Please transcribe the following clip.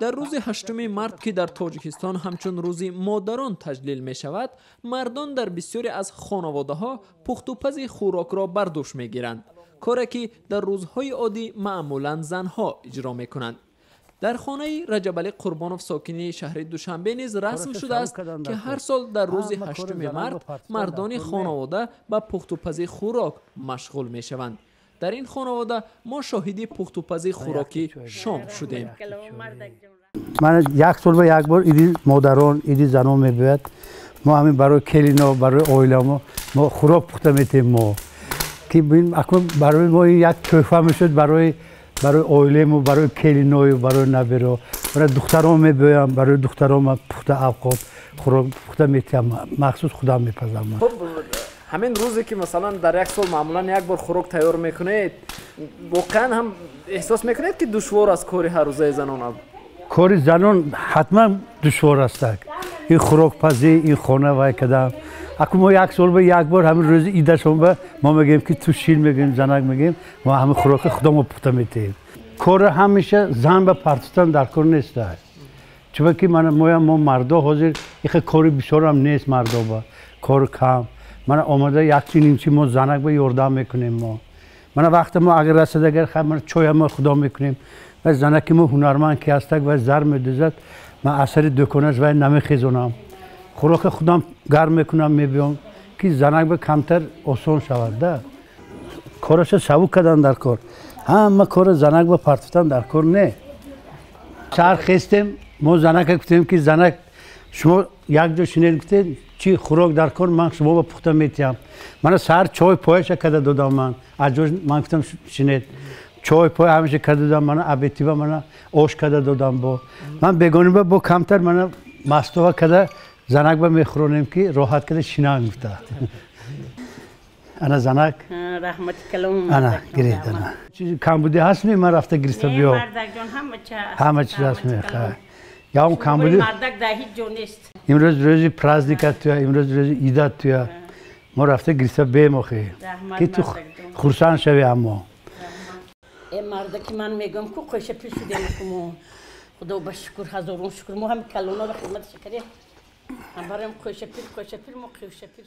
Дар рӯзи 8 март, ки дар Тоҷикистон ҳамчун рӯзи модарон таҷлил мешавад, мардон дар бисёре аз хонаводаҳо пухтупази хӯрокро бар дӯш мегиранд, коре ки дар рӯзҳои оддӣ маъмулан занҳо иҷро мекунанд. Дар хонаи Раҷабалӣ Қурбонов, сокини шаҳри Душанбе, низ расм шудааст, ки ҳар сол дар рӯзи 8 март мардони хонавода ба пухтупази хӯрок машғул мешаванд. Дар ин хонавода мо шоҳиди пухтупази хӯроки шом шудем. Ман як сол ба як бор иди модарон, иди занон мебиёяд. Мо ҳамин барои келино, барои оиламо мо хӯрок пухта метем. Мо ки акнун барои мо як тӯҳфа мешуд, барои оиламо, барои келиною барои наберо. Барои духтарон мебиёям, барои духтарон ман пухта авқот хӯрок пухта метиҳам, махсус худам мепазам. Ҳамин рӯзе ки масалан дар як сол маъмулан як бор хӯрок тайёр мекунед, воқеан ҳам эҳсос мекунед, ки душвор аст кори ҳаррӯзаи занон? Кори занон ҳатман душвор аст, ин хӯрокпазӣ, ин хона вай кардам. Акун мо як сол ба як бор ҳамин рӯзи идашон ба мо мегӯем, ки ту шир мегӯем, занак мегӯем, мо ҳамин хӯроки худамо пухта метиҳем. Корро ҳамеша зан ба партофтан дар кор нест, чунки моям мо мардо ҳозир ихе кори бисёрам нест, мардо ба кор кам. Мана омада якчи нимчи мо занак ба ёрдам мекунем. Мо мана вақте мо агар расад, агар мана чоя мо худо мекунем ва занаки мо ҳунарманд ки ҳастак, вай зар медӯзад, ман аз сари дуконаш вай намехезонам, хӯроки худам гарм мекунам, мебиём, ки занак ба камтар осон шавад да. Кораша сабук кардан дар кор, ҳама кора занак ба партофтан дар кор не. Саҳар хестем, мо занака гуфтем, ки занак, шумо як ҷо шинед, гуфтем, чӣ хӯрок дар кор, ман шумо ба пухта метиҳам. Мана саҳар чой пояша карда додам, ман аз ҷо ман гуфтам, шинед, чой пой ҳамеша карда додам, мана обедтиба мана ош карда додам, бо ман бегониба бо камтар мана мастова карда занак ба мехӯронем, ки роҳат карда шинам гуфта. Ана занак. Раҳмати калом. Ана гиред, ана. Чизи камбудӣ ҳаст ми, ман рафта гирифта биё? Ҳама чиз ҳаст ми? Ям камбудӣ? Мардак дар ҳеҷ ҷо нест. Имрӯз рӯзи праздникат туя, имрӯз рӯзи идат туя, мо рафта гирифта бем охи, ки ту хурсанд шави. Аммо э мардаки ман мегӯям ку қӯша пир шудем мо, худо ба шукр, ҳазорон шукр, мо ҳами калоноро хидматша кардем, бароям қӯша пир, қӯша пир, мо қӯша пир.